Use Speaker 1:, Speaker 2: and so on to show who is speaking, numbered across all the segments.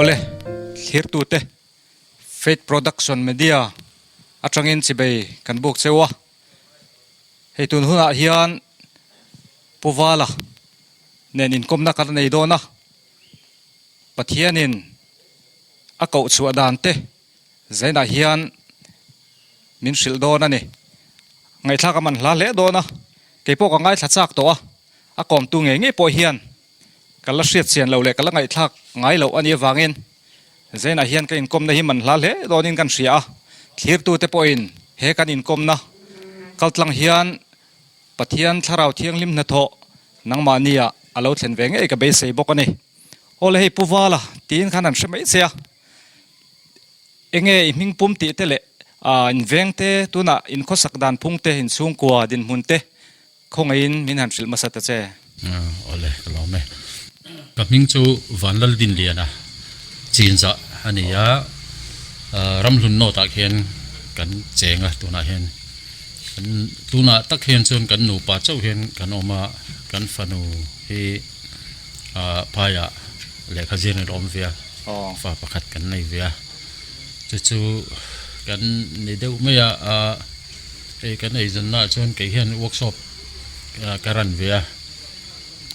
Speaker 1: Awle, thlirtute Faith Production Media atangin chibei kan buk cheu a. Hei tun hunah hian Pu Vala nen inkawmna kan nei dawn a, Pathianin a koh chhuah dan te Zainah hian min hrilh dawn a ni. Ngaihthlak a man hla hle dawn a, kei pawh ka ngaithla chak tawh a, a kawmtu ngei ngei pawh hian ka la hriat chian loh leh ka la ngaihthlak ngai loh a nih avangin Zainah hian ka inkawmna hi man hla hle dawnin kan hria a, thlirtute pawhin he kan inkawmna kaltlang hian Pathian Thlarau Thianghlim hnathawh nangmahnia a lo thlen ve ngei ka beisei bawk a ni. Aw le hei Pu Vala tiin khan an hre mai che a. Enge i hming pum tih te leh in veng te tunah in khawsak dan phung te in chhungkua dinhmun te khawngaihin min han hrilh hmasa ta che.
Speaker 2: Awle ka lawm e. Ka hming chu Vanlaldinliana Chinzah a ni a, Ramhlun North ah khian kan cheng a tunah hian kan tunah tak hian chuan kan nupa chauh hian kan awm a, kan fanu hi phaiah lehkha zir in a awm ve a. Fa pakhat kan nei ve a, chu chu kan ni deuh mai a, hei kan eizawnna ah chuan kei hian workshop ka run ve a,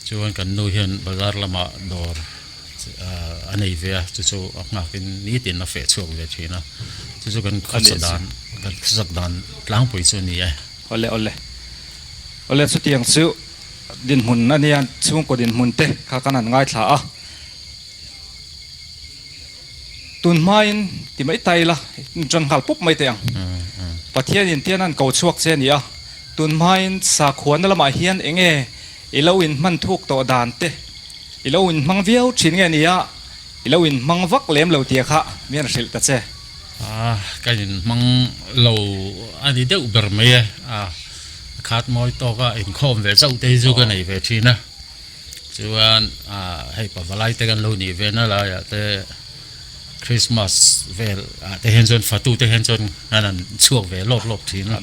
Speaker 2: chuan kan nu hian bazar lamah dawr a nei ve a, chu chu a nghakin nitin a feh chhuak ve thin a, chu chu kan khawsa dan kan khawsak dan tlangpui chu a ni e.
Speaker 1: Awle awle awle chutiang chu dinhmun a nia chhungkaw dinhmun te kha kan han ngaithla a. Tun hmain ti mai ta ila, in tan nghal pup mai teh ang. Pathianin tian an ko chhuak che a ni a, tun hmain sakhuana lamah hian eng nge i lo inhman thuk tawh dan te, i lo inhmang viau thin nge ni a, i lo inhmang vak lem lo tia kha mi an hrilh ta che.
Speaker 2: A, ka inhmang lo a ni deuh ber mai e, a khat mawi tawka inkhawm ve chauh te hi chu ka nei ve thin a. Chuan hei pavalai te kan lo nih ve na laiah te Christmas vel ah te hian chuan fatu te hian chuan an han chhuak ve lawp lawp thin a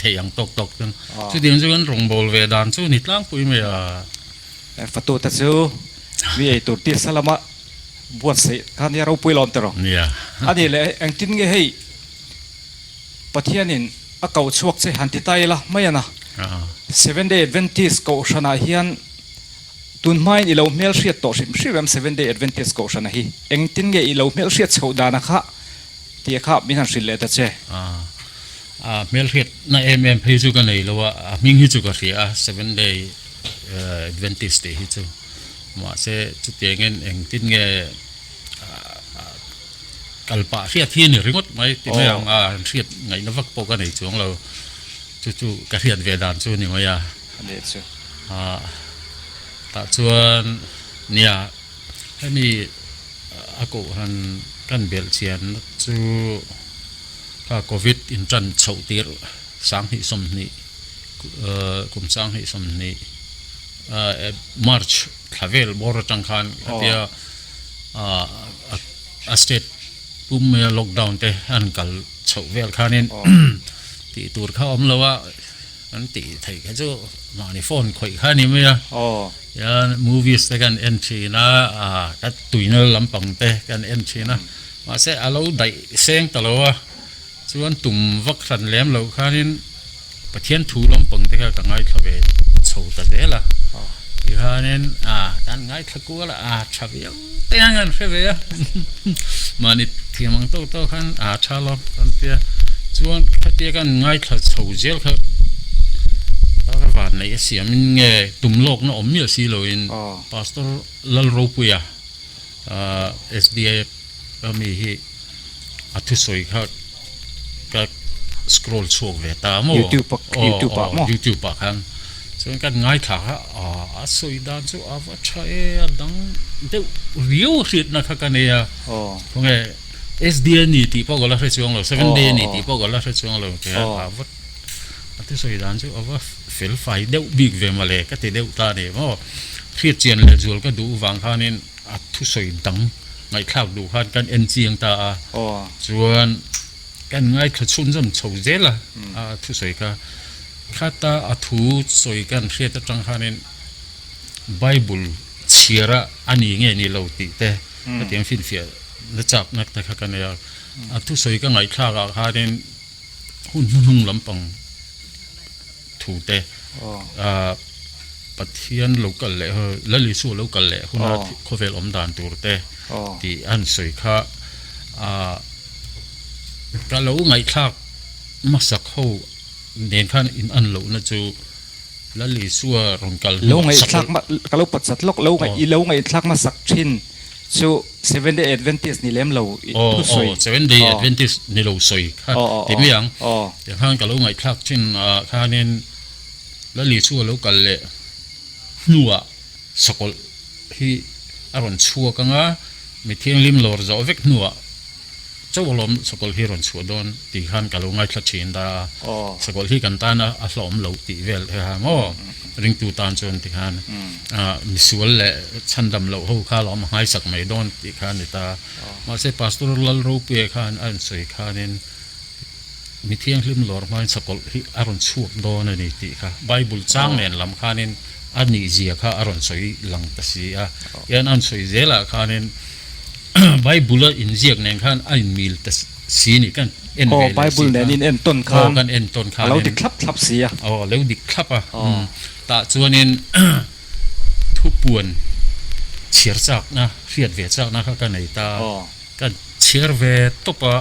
Speaker 2: theih ang tawk tawk chuan chutiang chu kan rawngbâwl ve dan chu ni tlangpui mai a.
Speaker 1: Fatu te chu mi ei tur tisa lama buatsaih kha nia ropui lawm tiraw?
Speaker 2: Nia.
Speaker 1: A nih leh engtin nge hei Pathianin a koh chhuak che han ti ta ila mai a na. Seven Day Adventist Kohhranah hian tun hmain i lo hmelhriat tawh hrim hrim em Seven Day Adventist Kohhrana hi? Engtin nge i lo hmelhriat chhoh dana kha tih kha min han hrilh leh ta che.
Speaker 2: A hmelhriat na em em phei chu ka nei lo a, a hming hi chu ka hria a Seven Day Adventist tih hi chu. Mahse chutiangin engtin nge Kal pah hriat hi a ni ringawt mai ti mai ang a, an hriat ngaihna vak pawh ka nei chuang lo, chu chu ka hriat ve dan chu a ni mai a.
Speaker 1: A nih chu.
Speaker 2: Ah, tah chuan nia hemi a kohhran kan belh chian chu kha covid intan chhoh tirh sanghnih sawmhnih kum sanghnih sawmhnih march thla vel bawr atang khan khatia a state pum maia lockdown te an kal chhoh vel khanin tih tur kha awm lo a an tih theih kha chu mahni phone khawih kha a ni mai a hian movies te kan en thin a ka tuina lampang te kan en thin a mahse a lo daih seng ta lo a chuan tum vak hran lem loh khanin Pathian thu lampang te kha ka ngaithla ve chho ta zel a, tihianin kan ngaithla kual a, a tha viau te ang an hre ve a, mahni thiam ang tawk tawk khan a tha lo kan tia, chuan khatia kan ngaithla chho zel kha ka van neih a siamin nge tum lawkna awm miah si loin Pastor Lalropuia SDA ami hi a thusawi kha ka scroll chhuak ve ta maw
Speaker 1: YouTube ah YouTube ah maw
Speaker 2: YouTube ah khan chuan kan ngaithla kha a sawi dan chu a va tha e a dang deuh riau hriatna kha ka nei a khawnge SDA ni tih pawh ka la hre chuang lo seven day a ni tih pawh ka la hre chuang lo a va a thusawi dan chu a va fel fai deuh bik ve mawle ka ti deuh ta a ni maw hriat chian leh zual ka duh vang khanin A thusawi dang ngaihthlak duh khan kan en chiang ta a, chuan kan ngaithla chhunzawm chho zel a, a thusawi kha. Khata a thu sawi kan hriat atang khanin Bible chhiar a a ni nge ni lo tih te. Hetiang finfiah na chakna te kha ka nei a. A thusawi ka ngaihthlak ah khanin hun hnuhnung lampang thu te ah Pathian lo kal leh Lal Isua lo kal leh huna khawvel awm dan tur te tih a han sawi kha ah ka lo ngaihthlak hmasak ho nen khan in an lohna chu Lal Isua rawn kal
Speaker 1: hnuah Lo ngaihthlak ka lo pawt chat lawk lo i lo ngaihthlak hmasak thin chu Seven Day Adventist ni lem lo i thusawi.
Speaker 2: Aw Seven Day Adventist ni lo sawi kha ti mai ang. Tikhan ka lo ngaihthlak thin ah khanin Lal Isua lo kal leh hnuah sakawlh hi a rawn chhuak anga mi thianghlim lawr zawh vek hnuah Chauh alawm sakawlh hi rawn chhuah dawn tih khan ka lo ngaithla thin ta a, sakawlh hi kan tan a hlawm loh tih vel te kha maw ringtu tan chuan ti khan misual leh chhandam loh ho kha alawm a nghaisak mai dawn tih kha a ni ta. Mahse Pastor Lalropuia khan a rawn sawi khanin mi thianghlim lawr hmain sakawlh hi a rawn chhuak dawn a ni tih kha Bible chang nen lam khanin a nihzia kha a rawn sawi lang ta si a, tihian a rawn sawi zelah khanin Bible a inziak nen khan a inmil ta si ni kan en ve leh si
Speaker 1: Bible nen in en tawn khan kan en tawn khan a lo dik thlap thlap si a.
Speaker 2: Aw a lo dik thlap a. Tah chuanin thupuan chhiar chakna hriat ve chakna kha ka nei ta. Ka chhiar ve tawp a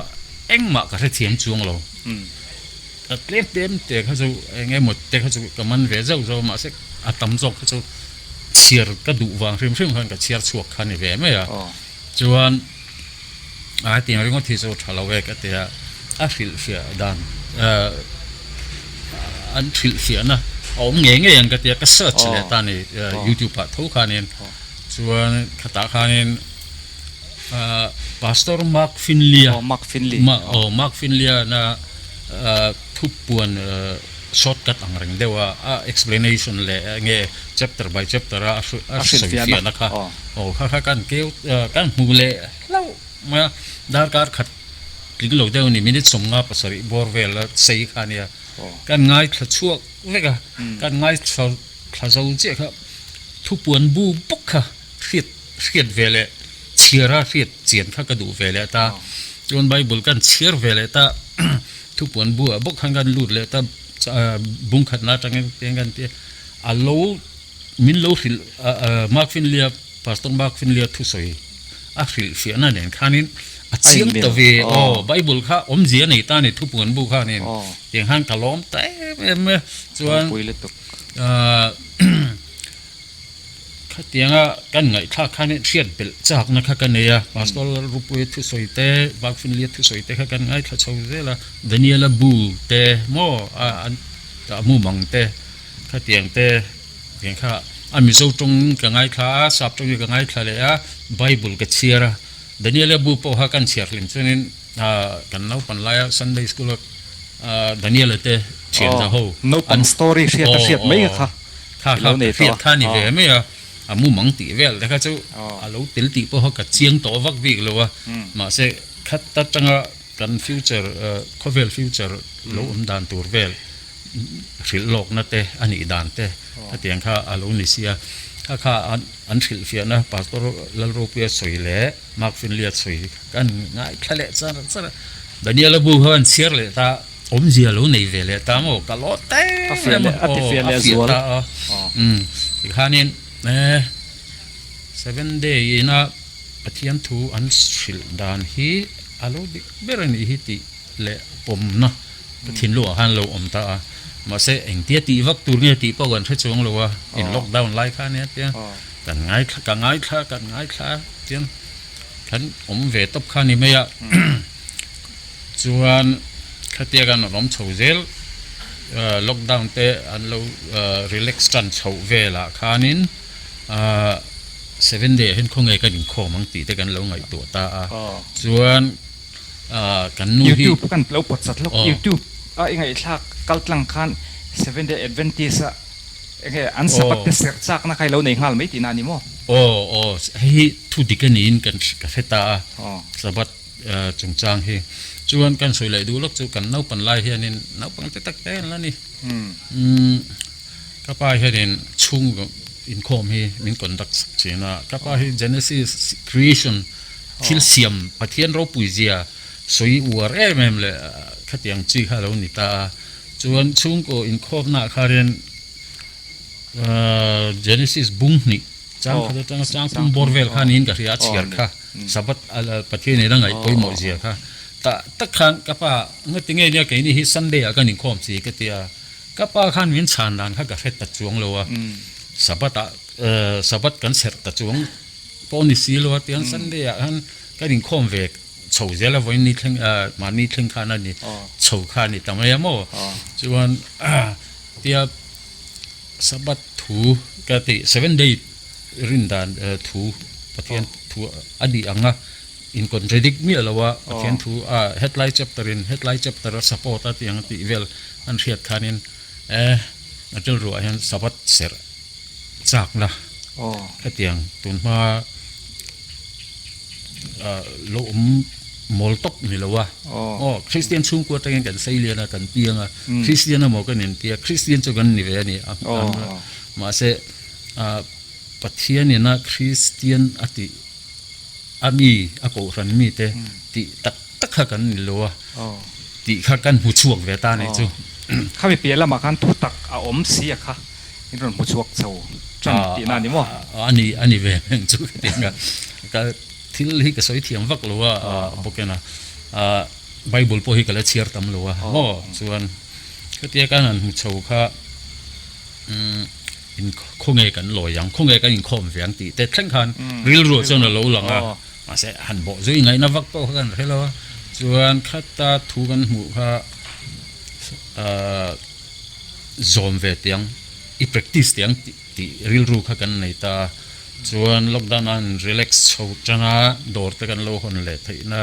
Speaker 2: engmah ka hrethiam chuang lo. A tlem tlem te kha chu eng emaw te kha chu ka man ve zauh zauh a mahse a tam zawk kha chu chhiar ka duh vang hrim hrim khan ka chhiar chhuak kha ni ve mai a chuan a hetiang ringawt hi chu tha lo e ka ti a a hrilhfiah dan ah an hrilhfiahna a awm ngei ngei ang ka ti a ka search leh ta a ni youtube ah tho khanin chuan khatah khanin. Pastor Mark Finley-a
Speaker 1: Aw, Mark Finley.
Speaker 2: Aw, Mark Finley-a na thupuan shortcut ang reng deuh a, a explanation leh enge chapter by chapter a a sawifiahna kha aw kha kha kan keu kan hmu leh hlauh mai a, darkar khat tling lo deuh a ni, minute 57 bawr vel a sei kha a nia, kan ngaithla chhuak vek a, kan ngaithla thla zo chiah kha thupuan bu bawk kha hriat hriat ve leh chhiar a hriat chian kha ka duh ve leh ta chuan bible kan chhiar ve leh ta thupuan buah bawk khan kan lut leh ta bung khatna atangin tiang kan ti a lo min lo hrilh Mark Finley-a Pastor Mark Finley-a thusawi a hrilh fiahna nen khanin a chiang ta ve aw bible kha awmzia nei ta a ni thupuan bu khanin tiang khan ka lawm ta em em a chuan Khatianga kan ngaihthlak khan hriat belh chakna kha ka nei a, Pastor Lalrupuia thusawi te, Bakfinlia thusawi te kha kan ngaithla chho zel a, Daniela bu te maw a an a mumang te khatiang te tiang kha a Mizo tawng ka ngaithla a, Sap tawngin ka ngaithla leh a, Bible ka chhiar a, Daniela bu pawh kha kan chhiar hlim chuanin kan naupan laia Sunday school a Daniela te thian za ho
Speaker 1: Naupang story hriat a hriat mai kha
Speaker 2: kha kha ka hriat kha ni ve mai a, a mumang tih vel te kha chu a lo tel tih pawh kha ka chiang tawh vak bik lo a, mahse khat atanga kan future khawvel future lo awm dan tur vel hrilh lawkna te a nih dan te hetiang kha a lo ni sia, kha kha an hrilhfiahna Pastor Lalropuia sawi leh Mark Finley-a sawi kan ngaithla leh char char a, Daniel-a bu kha an chhiar leh ta, awmzia lo nei ve leh ta maw, ka lawt em em a, aw a fiah ta a, umm tikhanin e Seven Day ina Pathian thu an hrilh dan hi a lo dik ber a nih hi tih leh pawmna ka thinlungah khan lo awm ta a, mahse engtia tih vak tur nge tih pawh kan hre chuang lo a, in lockdown lai kha ania tia kan ngaithla ka ngaithla kan ngaithla tiang kan awm ve tawp kha ni mai a, chuan khatia kan rawn awm chho zel lockdown te an lo relax tan chhoh velah khanin ahh seven day ah hian khawnge kan inkhawm ang tih te kan lo ngaihtuah ta a, chuan. kan nu hi
Speaker 1: YouTube kan lo pawt chat lawk YouTube a i ngaihthlak kal tlang khan Seventh Day Adventist a enge an Sabbath te serh chakna kha i lo nei nghal mai tihna a ni maw?
Speaker 2: Aw aw hei hi thu dik a niin kan ka hre ta a Sabbath chungchang hi chuan kan sawi leh duh lawk chu kan naupan lai hianin naupang te tak te an la ni ka pa hianin chhung. inkhawm hi min conduct sak thin a. Ka pa hi Genesis creation thil siam Pathian ropui zia sawi uar em em leh khatiang chi kha a lo ni ta a. Chuan chhungkaw inkhawmnaah khanin Genesis bung hnih chang khat atanga chang thum bawr vel kha niin ka hria a chhiar kha Sabbath Pathian in a ngaih pawimawh zia kha tah tak khan ka pa ngati nge nia keini hi Sunday ah kan inkhawm si ka ti a ka pa khan min chhan dan kha ka hre ta chuang lo a Sabbath ah Sabbath kan serh ta chuang pawh ni si lo a tiang Sunday ah khan kan inkhawm ve chho zel a vawiin ni thleng mahni thleng khan a ni chho kha a ni ta mai a maw chuan tia Sabbath thu ka tih seven day rin dan thu Pathian thu a nih ang a in contradict miah lo a Pathian thu a hetlai chapter in hetlai chapter a support a tih ang tih vel an hriat khanin e a rilruah hian Sabbath serh chakna hetiang tunhma lo awm mawl tawp ni lo a aw Kristian chhungkua atangin kan sei lian a kan piang a Kristian emaw kan intia Kristian chu kan ni ve a ni a mahse Pathian ina Kristian a tih a mi a kohhran mite tih tak tak kha kan ni lo a tih kha kan hmu chhuak ve ta a nih chu.
Speaker 1: Khami piah lamah khan thutak a awm si a kha. In rawn hmu chhuak chho tan tihna a ni maw?
Speaker 2: A ni, a ni ve reng chu ka ti ang a. Ka thil hi ka sawi thiam vak lo a bawk en a, Bible pawh hi ka la chhiar tam lo a maw? Chuan khatia kan han hmu chho kha in khawnge kan lawi ang, khawnge kan inkhawm ve ang tih te thleng khan rilruah chuan a lo lang a, mahse han bawh zui ngaihna vak pawh kha kan hre lo a. Chuan khata thu kan hmuh kha Zawm ve tiang, i practice tiang tih rilru kha kan nei ta a, chuan lockdown a an relax chho tan a, dawr te kan lo hawn leh theihna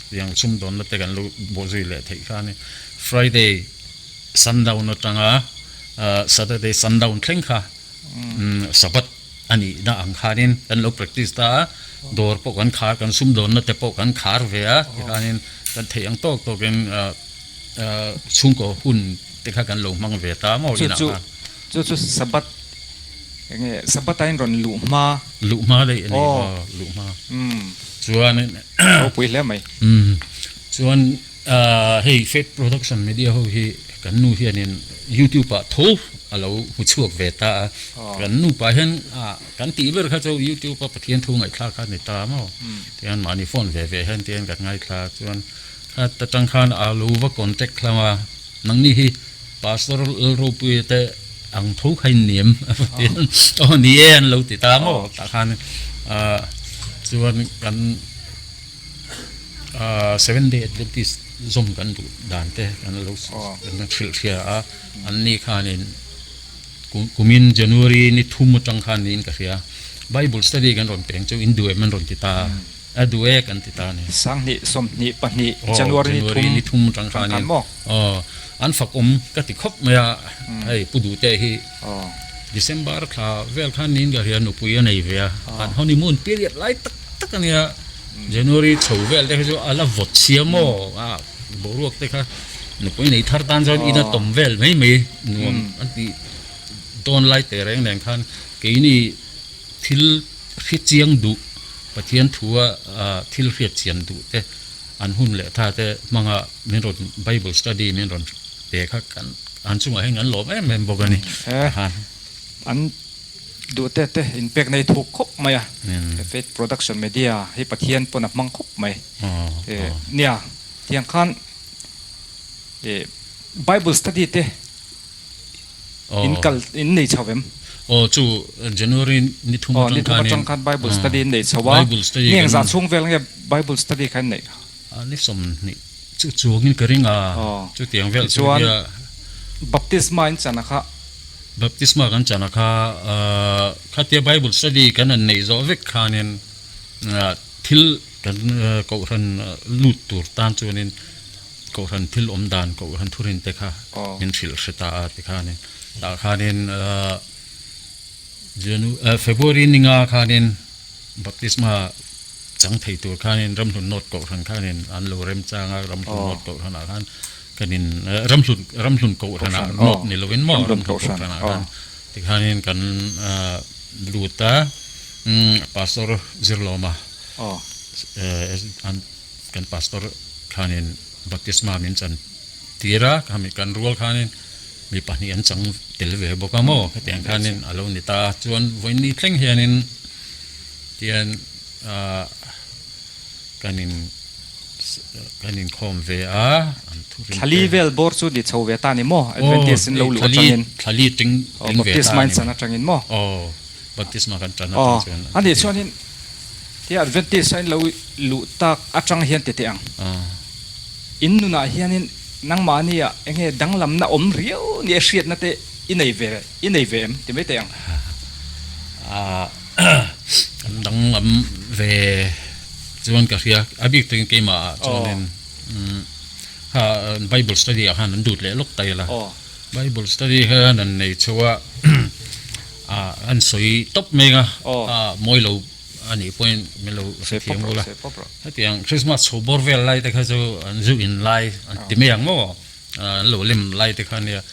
Speaker 2: tiang sumdawnna te kan lo bawhzui leh theih kha a ni. Friday sundown atanga Saturday sundown thleng kha Sabbath a nihna ang khanin kan lo practice ta a, dawr pawh kan khar, kan sumdawnna te pawh kan khar ve a, tikhanin kan theih ang tawk tawkin chhungkaw hun te kha kan lo hmang ve ta maw inah khan.
Speaker 1: Chu chu Sabbath eng nge Sabbath a in rawn luh hma.
Speaker 2: Luh hma daih a ni aw luh hma. Chuanin
Speaker 1: Ropui hle mai.
Speaker 2: Chuan hei Faith Production Media ho hi kan nu hianin YouTube ah tho a lo hmu chhuak ve ta a. Kan nupa hian kan tih ber kha chu YouTube a Pathian thu ngaihthlak kha a ni ta maw. Tihian mahni phone ve ve hian tihian kan ngaithla chuan Kha ta tang khan a lo va contact hlauh a, nangni hi Pastor Lalropuia te ang tho kha in ni em? A va ti a, aw ni e an lo ti ta maw tah khan chuan kan Seventh Day Adventist zawm kan duh dan te kan lo hrilh hria a, an ni khanin kumin January ni thum atang khan niin ka hria Bible study kan rawn peng chu in duh em an rawn ti ta a. A duh e kan ti ta a ni.
Speaker 1: 2022 January ni thum
Speaker 2: atang khanin aw an fak awm ka ti khawp mai a, hei Pu Duhte hi December thla vel khan niin ka hria nupui a nei ve a, an honeymoon period lai tak tak a nia, January chho vel te kha chu a la vawt sia maw a boruak te kha nupui nei thar tan chuan in a tawm vel mai mai nuam an tih dawn lai teh reng nen khan keini thil hre chiang duh Pathian thua thil hriat chian duh te an hun leh tha te hmanga min rawn Bible study min rawn pe kha kan an chungah hian kan lawm em em bawk a ni.
Speaker 1: An duh te te inpek nei thuk khawp mai a, Faith Production Media hi Pathian pawn a hmang khawp mai. Nia, tiang khan Bible study te In kal in nei chho em?
Speaker 2: Aw chu January ni thum atang khanin. Aw ni thum
Speaker 1: atang khan Bible study in nei chho a. Bible study kan. Nge engzah chhung vel nge Bible study kha in neih?
Speaker 2: A ni 20 chu chuangin ka ring a. Chutiang vel
Speaker 1: chu nia. Baptisma in chan a kha.
Speaker 2: Baptisma kan chan a kha khatia Bible study kan han neih zawh vek khanin thil kan kohhran lut tur tan chuanin Kohhran thil awm dan, Kohhran thurin te kha min hrilh hre ta a tikhanin tah khanin February ninga khanin baptisma chang thei tur khanin Ramhlun North Kohhran khanin an lo remchang a, Ramhlun North Kohhranah khan kanin Ramhlun Ramhlun Kohhranah North ni lovin maw Ramhlun Kohhranah khan tikhanin kan. lut a, Pastor Zirlawma kan Pastor khanin baptisma min chan tir a, khami kan rual khanin mi pahnih an chang tel ve bawk a maw hetiang khanin a lo ni ta a, chuan vawiin thleng hianin tian ah kan in kan inkhawm ve a an thu rin te.
Speaker 1: Thlali vel bawr chu ni chho ve ta ni maw Adventist in lo luh atangin.
Speaker 2: Thlali ting ting ve ta ni.
Speaker 1: Baptisma in chan atangin maw.
Speaker 2: Aw baptisma kan chan atang chuan.
Speaker 1: Aw anih chuanin tia Adventist a in lo luh tak atang hian ti teh ang. In nunah hianin nangmahni ah enge danglamna awm riau ni a hriatna te i nei ve i nei ve em ti mai teh ang.
Speaker 2: Kan danglam ve chuan ka hria a bik takin keimah ah chuanin kha bible study ah khan an dut leh lawk ta ila bible study khan an nei chho a an sawi tawp mai a mawi lo a nih pawhin min lo hrethiam ula hetiang Christmas chho bawr vel lai te kha chu an zu in lai an ti mai ang maw an lo lem lai te kha ania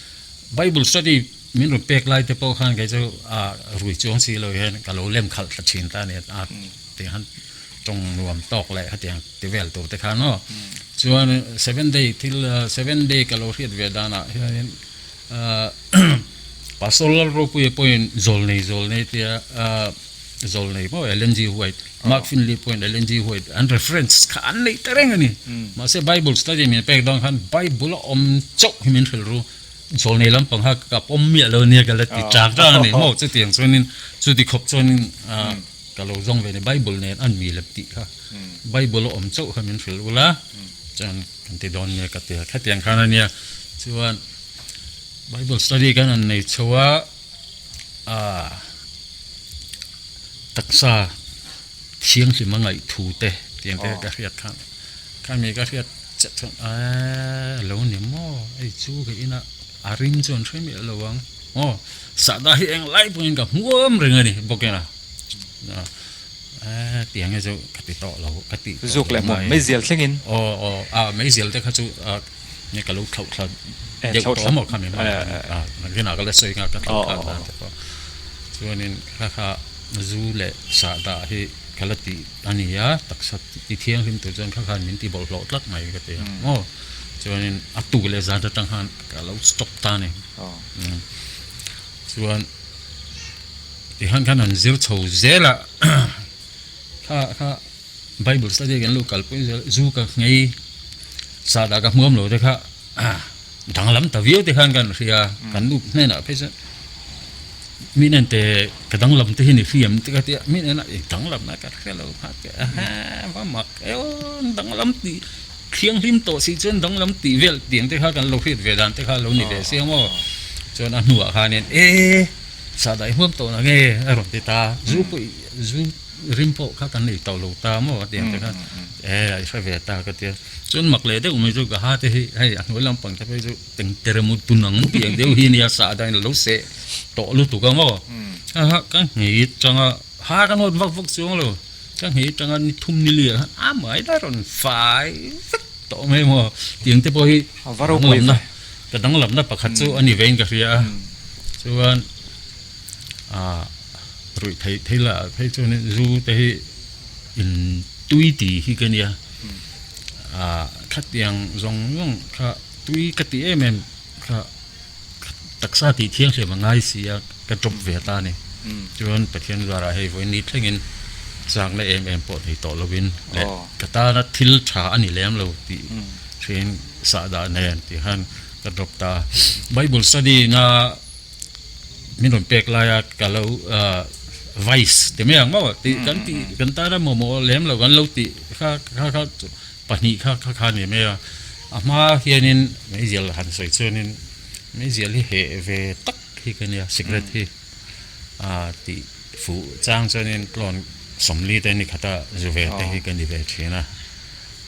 Speaker 2: bible study min rawn pek lai te pawh khan kei chu a rui chuang si lo hian ka lo lem khalh thla thin ta ania a ti han tawng nuam tawk leh hetiang ti vel tur te khan aw chuan seven day thil seven day ka lo hriat ve danah hianin Pastor Lalropuia pawhin zawlnei zawlnei tia zawlnei maw Ellen G White Mark Finley pawhin Ellen G White an reference kha an neih ta reng a ni. Mahse Bible study min pek dawn khan Bible a awm chauh hi min hrilh ru zawlnei lampang kha ka pawm miah lo nia ka la ti ṭak ṭak a ni maw chutiang chuanin chuti khawp chuanin ka lo zawng ve a ni Bible nen an mi lep tih kha Bible a awm chauh kha min hrilh ula chuan kan ti dawn nia ka ti a khatiang khan a nia chuan Bible study kan han nei chho a ah taksa thianghlim a ngaih thu te tiang te ka hriat khan khami ka hriat chiah chuan eee lo ni maw hei chu ka inah a ring chu an hre miah lo ang aw sahdah hi eng lai pawhin ka hmuam reng a ni bawk ina eee tiang hi chu ka ti tawh lo ka tih tawh
Speaker 1: Zuk leh hmuam meizial thlengin
Speaker 2: aw aw a meizial te kha chu ah. Nge ka lo thlauh thla deuh tawh maw khami hman khan a nakinah ka la sawi nghak ka thlauh thla dan te pawh chuanin kha kha zu leh sahdah hi ka la tih a ni a taksa ti thianghlim tur chuan kha khan min ti bawlhhlawh tlat mai ka ti a maw chuanin a tu leh zan atang khan ka lo stop ta a ni chuan tihian khan an zir chho zel a kha kha. Bible study kan lo kalpui zel zu ka nghei sahdah ka hmuam lo te kha danglam ta viau te khan kan hria kan nu hnenah phei chuan mi nen te ka danglam te hi ni hriam te ka tia mi nena i danglam na ka hre lo kha te va mak eo danglam tih thianghlim tawh si chuan danglam tih vel tiang te kha kan lo hriat ve dan te kha lo ni ve sia maw chuan a hnuah khanin e sahdah i hmuam tawh na nge a rawn ti ta zu pawh zu Rim pawh kha kan nei tawh lo ta maw a ti ang te khan e a i hre ve ta ka tia chuan mak leh deuh mai chu ka ha te hi hei a hnuai lampang te phei chu eng tere mut pun ang tih ang deuh hi nia sah dan in lo seh tawh lutuk a maw ha ha ka nghei tanga ha ka nawt vak vak chuang lo ka nghei tanga ni thum ni li ah khan a mai la rawn fai vek tawh mai maw tiang te pawh hi danglamna ka danglamna pakhat chu a ni vein ka hria a chuan ah. Ruih theih thil ah phei chuan zu te hi in tui ti hi ka nia ah khatiang zawng zawng kha tui ka ti em em kha taksa tih thianghlim a ngai si a ka drop ve ta a ni chuan Pathian zarah hei vawiin ni thlengin chakna em em pawh nei tawh lovin leh ka tana thil tha a ni lem lo tih hriin sahdah nen tih khan ka drop ta a Bible study na. Min rawn pek laia ka lo vice ti mai ang maw tih kan tih kan tana mamawh lem lo kan lo tih kha kha kha pahnih kha kha kha a ni mai a, a hma hianin meizial han sawi chuanin meizial hi heh ve tak hi ka nia cigarette hi ah tih fuh chang chuanin tlawn sawmli te ni khata zu ve te hi ka ni ve thin a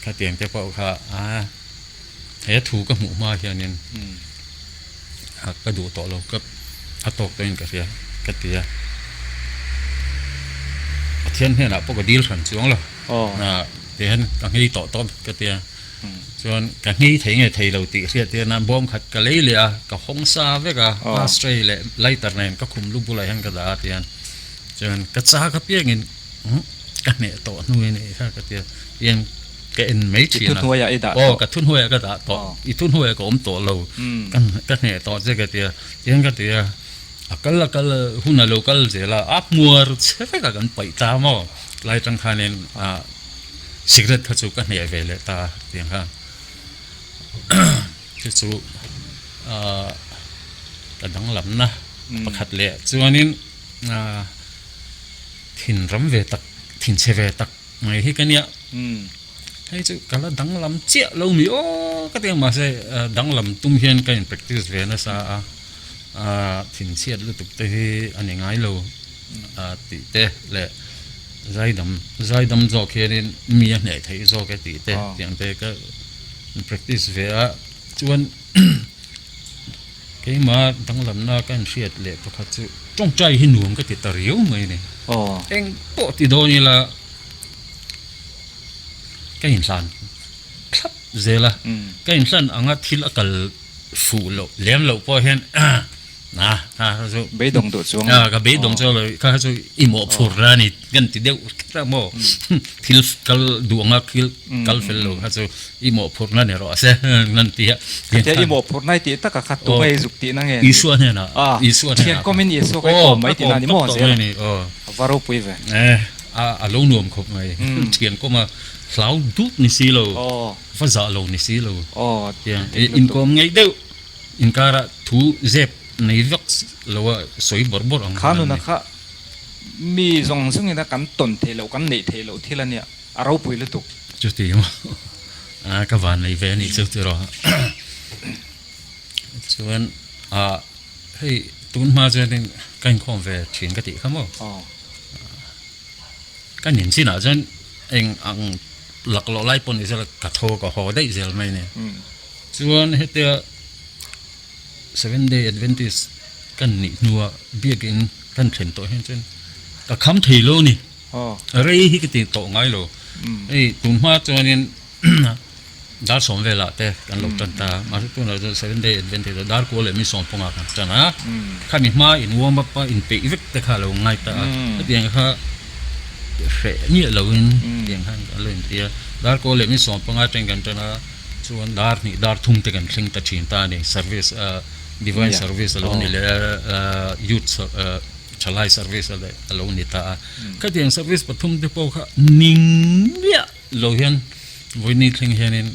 Speaker 2: khatiang te pawh kha a he thu ka hmuh hma hianin. Ka duh tawh lo ka a tawk tawhin ka hria ka ti a Pathian hnenah pawh ka dil hran chuang lo tihian ka nghei tawh tawp ka ti a chuan ka nghei thei nge thei lo tih hriat hian a bawm khat ka lei leh a ka hawng sa vek a ashtray leh lighter nen ka khum lu bulah hian ka dah a tihian. Chuan ka chak apiangin ka hneh tawh hnuin nih kha ka tia tiang ka en mai thin a.
Speaker 1: I thuhnuaiah i dah
Speaker 2: tawh. Aw ka thuhnuaiah ka dah tawh. I thuhnuaiah ka awm tawh lo. Ka hneh tawh che ka tia tiang ka ti a. A kal a kal hun a lo kal zel a, a hmuar che vek a kan paih ta maw? Tlai atang khanin cigarette kha chu ka hneh ve leh ta tiang khan chu chu ka danglamna pakhat leh chuanin thinram ve tak thinchhe ve tak mai hi ka nia. Hei chu ka la danglam chiah lo mi aw ka ti ang mahse danglam tum hian ka in practice ve nasa a thinchhiat lutuk te hi a ni ngai lo tih te leh zaidam zaidam zawk hianin mi a hneh theih zawk e tih te tiang te ka in practice ve a chuan keimah danglamna ka inhriat leh pakhat chu tawngtai hi nuam ka ti ta riau mai a ni eng pawh ti dawn ila. Ka inhlan thlap zel a, ka inhlan anga thil a kal fuh loh lem loh pawh hian a kha kha chu
Speaker 1: Beidawng duh chuang
Speaker 2: a ka beidawng chuang lo kha kha chu i mawhphur a ni kan ti deuh kher a maw thil kal duh anga thil kal fel lo kha chu i mawhphurna ni rawh se kan ti a.
Speaker 1: Khatia i mawhphurna i tih taka kha tumah i zuk tihna nge
Speaker 2: ni? Isua hnenah Isua hnenah
Speaker 1: Thian kawmin Isua kha i kawm mai tihna a ni maw zel a? A va ropui ve.
Speaker 2: A lo nuam khawp mai. Thian kawma hlau dut ni si lo, va zah lo ni si lo. Tiang inkawm ngeih deuh inkara thu zep nei vak lo a sawi bawrh bawrh ang
Speaker 1: kha nuna kha mi zawng zawng ina kan tawn theih loh kan neih theih loh thil a nia a ropui lutuk.
Speaker 2: Chuti maw ka van nei ve a nih chu tiraw. Chuan hei tun hma chuanin ka inkhawm ve thin ka tih kha maw. Ka nin chinah chuan eng ang laklawh lai pawh ni sela ka tho ka haw daih zel mai a ni. Chuan hetia Seventh Day Adventist kan nih hnua biakin kan thlen tawh hian chuan ka kham thei lo a ni. Rei hi ka ti tawh ngai lo. Hei tun hma chuanin Dar sawm velah te kan lo tan ta a, mahse tunah chuan Seventh Day Adventist ah dar kual leh mi sawm pawngah kan tan a, khami hma in warm up a in peih vek te kha a lo ngai ta a, hetiang kha hreh miah loin hetiang khan kan lo inti a, dar kual leh mi sawm panga atangin kan tan a, chuan dar hnih dar thum te kan thleng ta thin ta a ni, service divine service a lo ni leh a, youth thalai service a lo ni ta a, khatiang service pathum te pawh kha ning miah Lo hian vawiini thleng hianin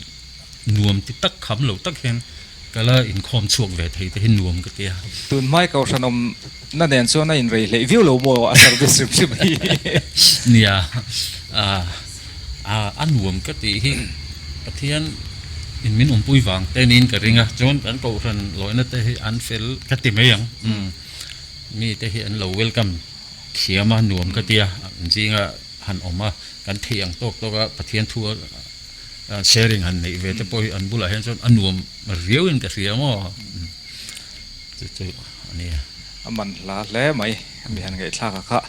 Speaker 2: nuam ti tak kham lo tak hian ka la inkhawm chhuak ve thei te hi nuam ka ti a.
Speaker 1: Tun hmai kohhran awmna nen chuan a inrei hleih viau lo maw a service hrim hrim hi.
Speaker 2: Nia, a nuam ka tih hi Pathian in min awmpui vang te niin ka ring a, chuan kan kohhran lawina te hi an fel ka ti mai ang, mi te hi an lo welcome thiam a nuam ka ti a, an zinga han awm a, kan theih ang tawk tawk a Pathian thu a sharing han neih ve te pawh hi an bulah hian chuan a nuam riau in ka hria maw chu chu a nia.
Speaker 1: A man hla hle mai mi han ngaihthlak a kha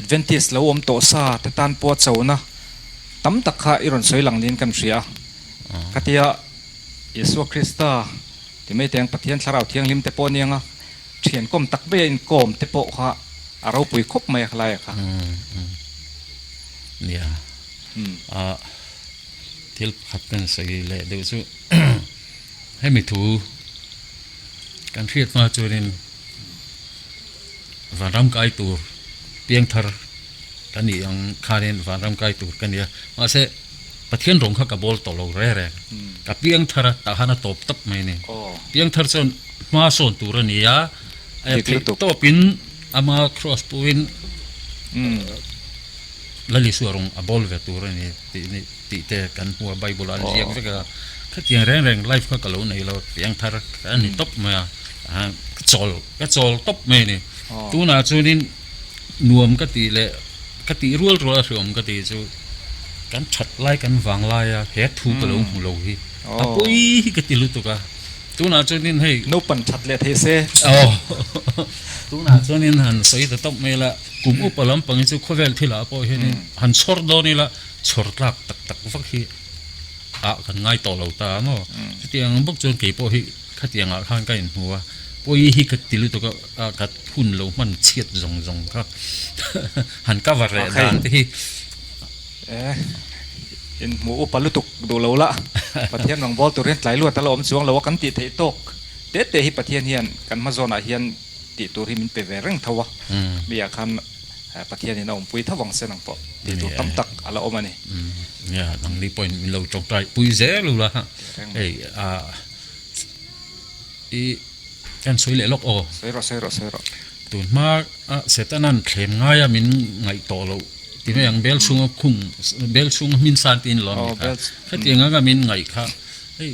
Speaker 1: Adventist lo awm tawh sa te tan pawh a chona tam tak kha i rawn sawi lang niin kan hria a, khatia Isua Krista ti mai teng Pathian Thlarau Thianghlim te pawh aniang a. Thian kawm tak mai a inkawm te pawh kha a ropui khawp mai a khalai a kha.
Speaker 2: Nia. A thil pakhat kan sawi leh deuh chu hemi thu kan hriat hma chuanin vanram kai tur piangthar ka nih ang khanin vanram kai tur ka ni a mahse Pathian rawng kha ka bawl tawh lo reng reng. Ka piangthar a tah khan a tawp tawp mai a ni. Piangthar chuan hma sawn tur a ni a, theih tawpin ama cross pawhin Lal Isua rawng a bawl ve tur a ni tih te kan hmu a, Bible ah an ziak vek a. Khatiang reng reng life kha ka lo nei lo, piangthar a ni tawp mai a, ka chawl ka chawl tawp mai a ni. Tunah chuanin nuam ka tih leh ka tih rual rual a hreawm ka tih chu kan that lai kan vang lai a he thu ka lo hmu lo hi a pawi hi ka ti lutuk a tunah chuanin hei
Speaker 1: Naupan that leh thei se.
Speaker 2: Aw tunah chuanin han sawi ta tawp mai la kum upa lampang hi chu khawvel thilah pawh hianin han chhawr dawn ila chhawr tlak tak tak vak hi ah kan ngai tawh lo ta maw chutiang bawk chuan keipawh hi khatiangah khan ka inhmu a. Pawi hi ka ti lutuk a, ka hun lo hman chhiat zawng zawng kha han cover leh dan te hi.
Speaker 1: E, inhmuh upa lutuk duh lo la, Pathian rawngbâwl tur hian tlai luat a la awm chuang lo a, kan tih theih tawk te te hi Pathian hian kan hma zawnah hian tih tur hi min pe ve reng tho a, mi ah khan Pathianin a awmpui tho vang se nang pawh tih tur tam tak a la awm a ni.
Speaker 2: Nia, nangni pawhin min lo tawngtai pui zel u la, hei a. I kan sawi leh lawk aw.
Speaker 1: Sawi rawh, sawi rawh, sawi rawh.
Speaker 2: Tun hma a Setanan thlem ngai a min ngaih tawh loh ti mai ang bel chhunga khung bel chhunga hmin san tiin lawm ni kha. Khatiang anga min ngaih kha hei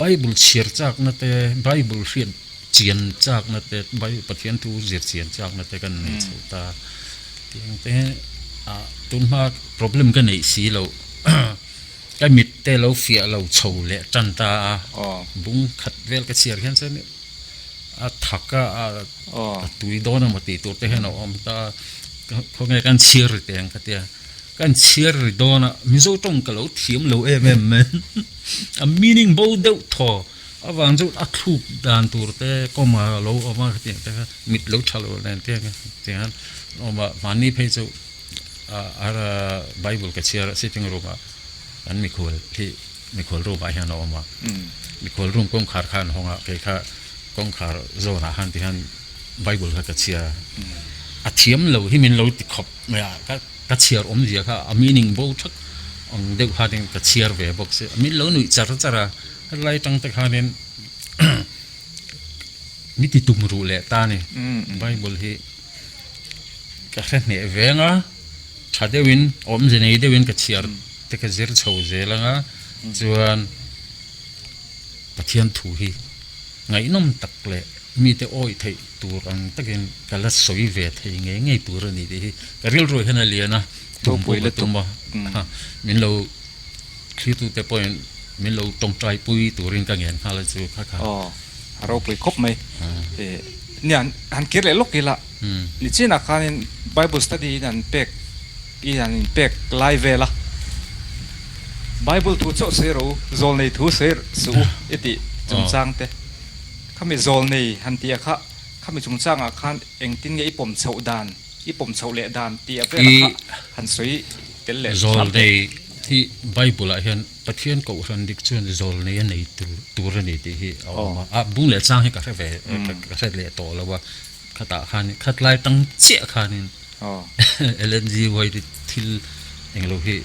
Speaker 2: Bible chhiar chakna te Bible hriat chian chakna te Pathian thu zir chian chakna te kan nei chho ta. Tiang te a tun hma problem ka neih si loh. Ka mit te lo fiah lo chho leh tan ta a, bung khat vel ka chhiar hian chuan a thak a, a tui dawn emaw tih tur te hian a awm ta a, khawnge kan chhiar ri teh ang ka tia, kan chhiar ri dawn a, Mizo tawng ka lo thiam lo em em mai, a meaning bo deuh thaw avang chu a thluk dan tur te comma a lo awm a khatiang te kha mit lo tha lo nen te hian a awm a, mahni phei chu. Bible ka chhiar a sitting room ah kan mikhual hi mikhual room ah hian a awm a mikhual room kawngkhar kha an hawng a kei kha kawngkhar zawn ah khan ti hian Bible kha ka chhiar a a thiam lo hi min lo ti khawp mai a ka ka chhiar awmzia kha a meaning bo thak ang deuh khanin ka chhiar ve bawk si min lo nuih char char a helai tang te khanin mi ti tum ruh leh ta a ni Bible hi. Ka hre hneh veng a, tha deuhin awmze nei deuhin ka chhiar te ka zir chho zel ang a, chuan Pathian thu hi ngaihnawm tak leh mite awih theih tur ang takin ka la sawi ve thei ngei ngei tur a ni tih hi ka rilru hian a lian a, tum pawh ka tum a, min lo thlirtute pawhin min lo tawngtai pui turin ka ngen nghal a chu kha kha.
Speaker 1: Aw, a ropui khawp mai. Nia, han kir leh lawk ila, nichinah khanin Bible study in an pek, i han inpek lai vel a, Bible thu chauh sawi rawh u, zawlnei thu sawi suh u i tih chungchang te, khami zawlnei han tih ah kha, khami chungchangah khan engtin nge i pawm chhoh dan, i pawm chhoh leh dan tih ah velah kha han sawi tel leh hram teh.
Speaker 2: Zawlnei hi Bible ah hian Pathian kohhran dik chuan zawlnei a nei tur a ni tih hi a awm a, a bung leh chang hi ka hre ve ka hre leh tawh lo a, khatah khan khatlai tang chiah khanin LNG White thil englo hi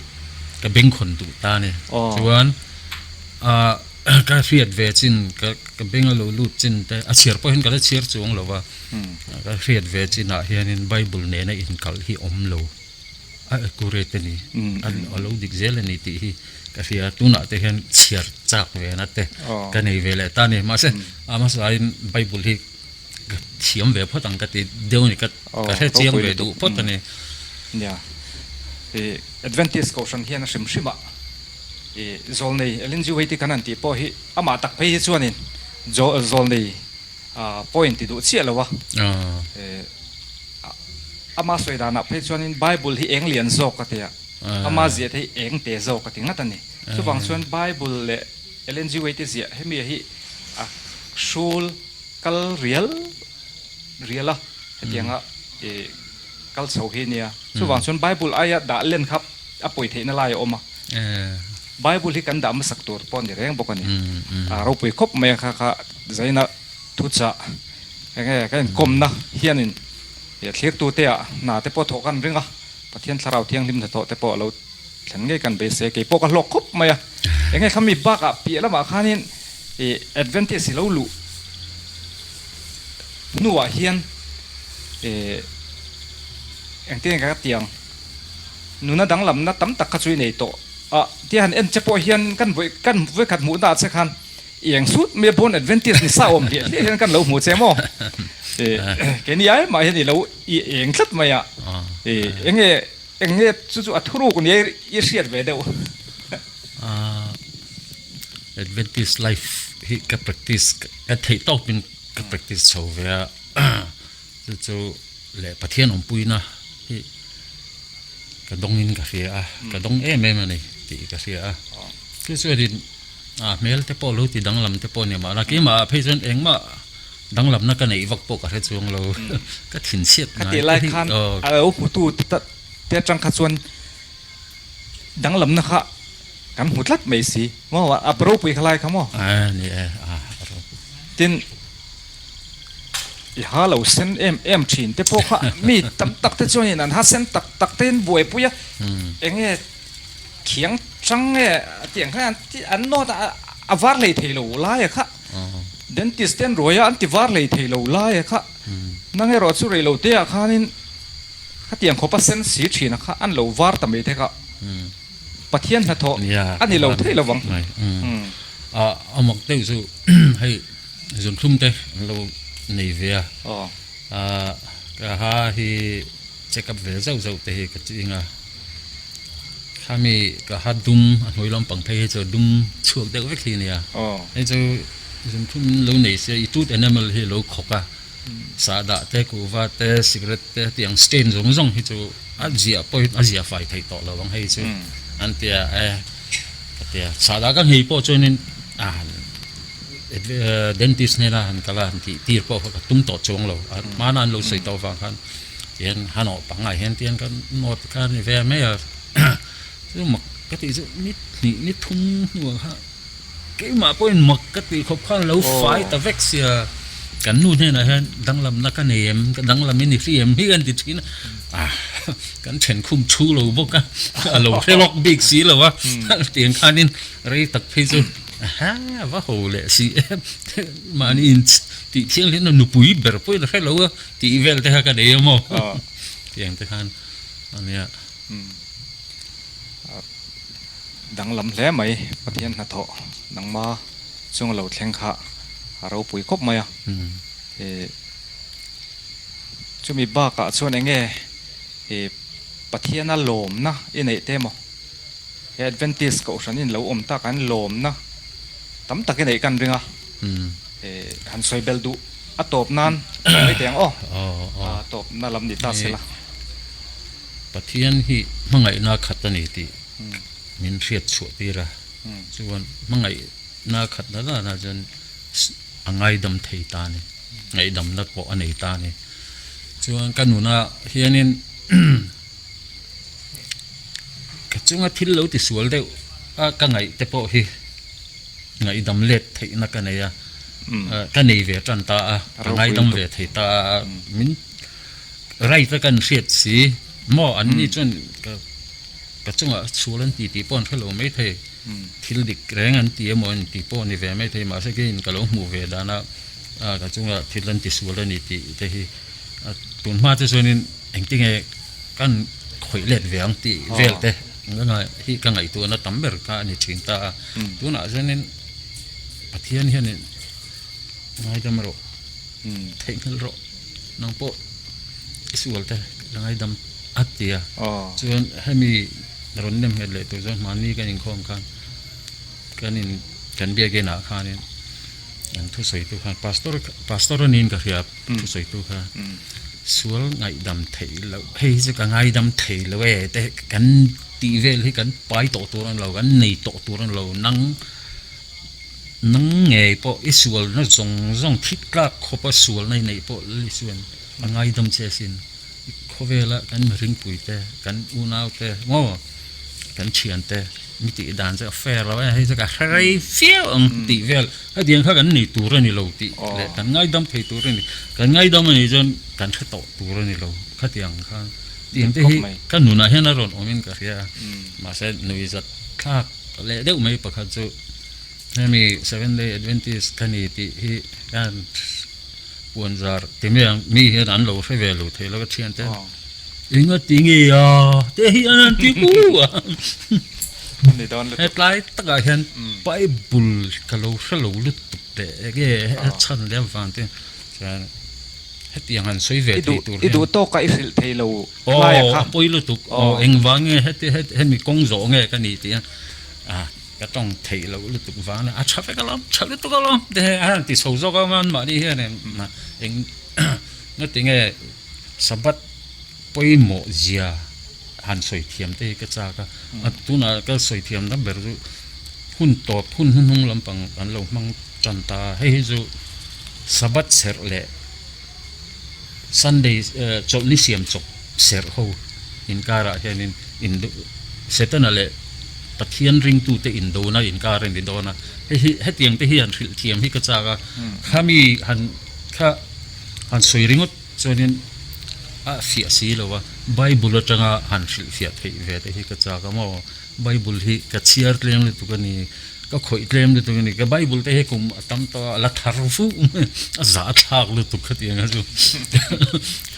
Speaker 2: ka bengkhawn duh ta a ni. Chuan ka hriat ve chin ka beng a lo lut chin te a chhiar pawh hian ka la chhiar chuang lo va, ka hriat ve chinah hianin Bible nena inkalh hi awm lo. A accurate a ni, a lo dik zel a ni tih hi ka hria a, tunah te hian chhiar chak ve na te ka nei ve leh ta a ni. Mahse a hmasain Bible hi ka thiam ve phawt ang ka ti deuh a ni, ka hre chiang ve duh phawt a ni.
Speaker 1: Nia, i Adventist Kohhran hian a hrim hrim a, i zawlnei Ellen G. White kan han tih pawh hi amah tak phei hi chuanin zawlnei Point ti duh chiah lo a. Ama sawi danah phei chuanin Bible hi eng lian zawk a ti a, ama ziah te hi eng te zawk a ti ngat a ni. Chuvang chuan Bible leh Ellen G. White ziah hemi hi a hrul kal rial rial a, hetianga kal chho hi a nia. Chuvang chuan Bible aia dah len kha a pawi theihna lai a awm a. Bible hi kan dah hmasak tur pawh a ni reng bawk a ni. A ropui khawp mai a kha kha Zaina thuchah eng nge ka inkawmna hianin thlirtute ah hna te pawh thawh kan ring a, Pathian Thlarau Thianghlim hnathawh te pawh a lo thlen ngei kan beisei a, kei pawh ka hlawk khawp mai a. Eng nge khami bakah piah lamah khanin ih Adventist i lo luh hnuah hian ih engtin nge ka ti ang nuna danglamna tam tak kha chu i nei tawh a, tia han en che pawh hian kan vawi kan vawikhat hmuhna ah che khan I eng sut mai a Born Adventist ni sa awm hliah hliah hian kan lo hmu che maw? Keini ai mah hian i lo i eng tlat mai a, eng nge eng nge chu chu a thuruk nia i hriat ve deuh.
Speaker 2: Adventist life hi ka practice ka theih tawpin ka practice chho ve a, chu chu leh Pathian awmpuina hi ka dawngin ka hria a, ka dawng em em a ni tih ka hria a, chu chuanin. A hmel te pawh lo ti danglam te pawh a ni mahna keimah ah phei chuan engmah Danglamna ka neih vak pawh ka hre chuang lo, ka thinchhiat ngai
Speaker 1: Khatih lai khan a lo hmutu te atang kha chuan danglamna kha kan hmu tlat mai si maw, a ropui kha lai kha maw?
Speaker 2: A ni e, a ropui.
Speaker 1: Tin, i ha lo sen em em thin te pawh kha mi tam tak te chuanin an ha sen tak tak te in buaipui a, enge khiang chang nge tiang khan an nawt a, a var hlei thei lo lai a kha. Dentist te an ruai a, an ti var hlei thei lo lai a kha. Nang erawh chu rei lo te ah khanin khatiang khawp a sen si thin a kha an lo var ta mai te kha. Pathian hnathawh a ni lo thei lo vang.
Speaker 2: A mak deuh chu hei zunthlum te an lo nei ve a. Ka ha hi check up ve zauh zauh te hi ka ching a. Khami ka ha dum a hnuai lampang phei hi chu a dum chhuak deuh vek hi a nia. Hei chu zumthum in lo nei sia i tooth enamel hi a lo khawk a, sahdah te kuhva te cigarette te tiang stain zawng zawng hi chu a ziah pawhin a ziah fai theih tawh lo ang hei chu an ti a e ka ti a. Sahdah ka nghei pawh chuanin a han dentist hnena han kal a han tih tir pawh kha ka tum tawh chuang lo a hmana an lo sawi tawh avang khan. Tihian han awh pangngai hian tihian kan nawt kha a ni ve mai a, chu mak ka tih chu ni hnih ni thum hnuah kha keimah pawhin mak ka tih khawp khan lo fai ta vek sia, kan nu hnenah hian danglamna ka nei em, ka danglam in i hri em hi an ti thin a, kan then khum thu lo bawk a, a lo hre lawk bik si lo a, tiang khanin rei tak phei chu ha va ho leh si em mahni in tih thianghlimna nupui ber pawhin a hre lo a. Tih vel te kha ka nei a maw? Tiang te khan a nia.
Speaker 1: Danglam hle mai Pathian hnathawh nangma chunga lo thleng kha a ropui khawp mai a. Chumi bakah chuan eng nge Pathiana lawmna i neih te maw? He Adventist kohhran in lo awm tak an lawmna tam tak i neih kan ring a. Han sawi belh duh a tawp nan mai teh ang aw. A tawp na lam ni ta se la.
Speaker 2: Pathian hi hmangaihna khat a ni tih min hriat chhuah tir a. Chuan hmangaihna khat na na chuan a ngaidam thei ta a ni. Ngaihdamna pawh a nei ta a ni. Chuan ka nunah hianin Ka chunga thil lo ti sual deuh a ka ngaih te pawh hi ngaihdam let theihna ka nei a, ka nei ve tan ta a, ka ngaidam ve thei ta a, min right a kan hriat si maw an ni chuan ka ka chungah sual an ti tih pawh an hre lo mai thei, thil dik reng an ti emaw an tih pawh a ni ve mai thei mahse keiin ka lo hmuh ve dan a ka chunga thil an ti sual a ni tih te hi tun hma te chuanin. Engtinge kan khawih let ve ang tih vel te hi ka ngaihtuahna tam ber kha a ni thin ta a. Tunah chuanin Pathian hianin ngaidam rawh, theihnghilh rawh, nang pawh i sual te la ngaidam a ti a. Chuan hemi rawn nem nghet leh tur chuan mahni kan inkhawm khan kan in kan biakinah khanin an thusawitu khan pastor pastor a niin ka hria. Thusawitu kha sual ngaihdam theih loh hei hi chu ka ngaidam thei lo e te kan tih vel hi kan pai tawh tur a ni lo kan nei tawh tur a ni lo nang nang ngei pawh i sualna zawng zawng thik tlak khawpa sualna i neih pawh lal Isuan a ngaidam che asin. Khawvela kan mihringpui te, kan unau te maw, kan thian te mi tih dan chu a fair lo e, hei chu ka hre rei viau ang tih vel hetiang kha kan nei tur a ni lo tih leh kan ngaidam thei tur a ni, kan ngaidam a nih chuan kan hre tawh tur a ni lo khatiang khan tiang te hi ka nunah hian a rawn awmin ka hria a, mahse nuihzat thlak leh deuh mai pakhat chu hemi Seventh Day Adventist ka ni tih hi ka Puan zar ti mai ang, mi hian an lo hre ve lo thei lo ka thian te. Enga ti nge a te hi an han ti hu a.
Speaker 1: Ni dawn lutuk.
Speaker 2: Hetlai takah hian Bible ka lo hre lo lutuk teh enge a chhan leh avang te chuan hetiang han sawi ve thei tur hian.
Speaker 1: I duh tawkah i hrilh thei lo tlai a kha.
Speaker 2: Aw a pawi lutuk. Aw engvang nge heti hemi kawng zawh nge ka nih tih a. Ka tawng theih loh lutuk vang a, a tha vek alawm, tha lutuk alawm te a han ti chho zawk a, anmahni hian eng ngati nge Sabbath pawimawh zia han sawi thiam te hi ka chak a, a tunah ka sawi thiam na ber chu hun tawp hun hnuhnung lampang an lo hmang tan ta a, hei hi chu Sabbath serh leh Sunday chawlhni siam chawp serh ho inkarah hianin indo Setana leh Pathian ringtute indona inkar a ni dawn a, hei hi hetiang te hi han hrilh thiam hi ka chak a, khami han kha han sawi ringawt chuanin a fiah si lo a, Bible atanga han hrilh fiah theih ve te hi ka chak a maw. Bible hi ka chhiar tlem lutuk a ni, ka khawih tlem lutuk a ni, ka Bible te hi kum a tam tawh a, a la thar fuh mai a, a zah thlak lutuk khatiang kha chu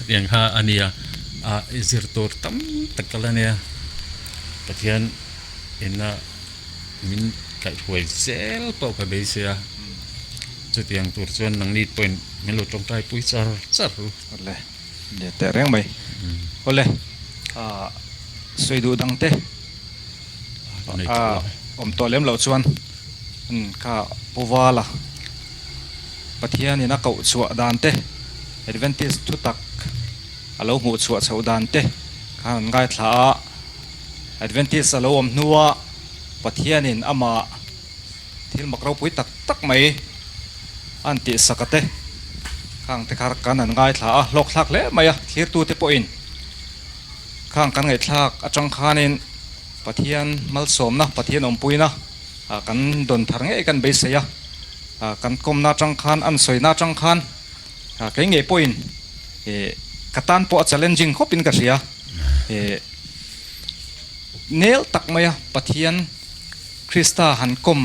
Speaker 2: khatiang kha a nia, ah zir tur tam tak ka la nia, Pathian ina min kaihhruai zel pawh ka beisei a, chutiang tur chuan nangni pawhin min lo tawngtai pui char char ru.
Speaker 1: Nia teh reng mai. Awle ah sawi duh dang te ah awm tawh lem loh chuan kha Pu Vala Pathian in a koh chhuah dan te Adventist thu tak a lo hmuh chhuah chhoh dan te khan an ngaithla a, Adventist a lo awm hnua Pathian in amah Thil mak ropui tak tak mai an tih sak a te khang te kha kan han ngaithla a, hlawk thlak hle mai a, thlirtute pawhin khang kan ngaihthlak atang khanin Pathian malsawmna, Pathian awmpuina kan dawn thar ngei kan beisei a, kan kawmna atang khan an sawina atang khan kei ngei pawhin ka tan pawh a challenging khawpin ka hria, nel tak maia Pathian. Krista han kawm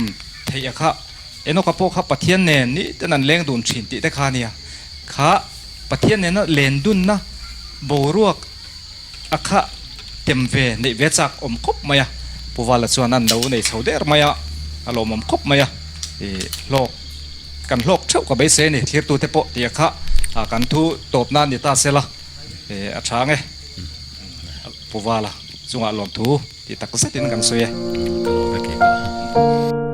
Speaker 1: theih a kha, Enoka pawh kha Pathian nen ni ten an leng dun thin tih te kha a nia. Kha Pathian nena len dunna boruak a kha tem ve neih ve chak awm khawp mai a. Pu Vala chuan an lo nei chho der mai a, a lawmawm khawp mai a. Ih hlawk kan hlawk theuh ka beisei a ni, thlirtute pawh tih a kha kan thu tawpna ni ta sela a tha ang e. Pu Vala chungah lawmthu. Tih tak zetin kan sawi e.
Speaker 2: Ka lawm vek e.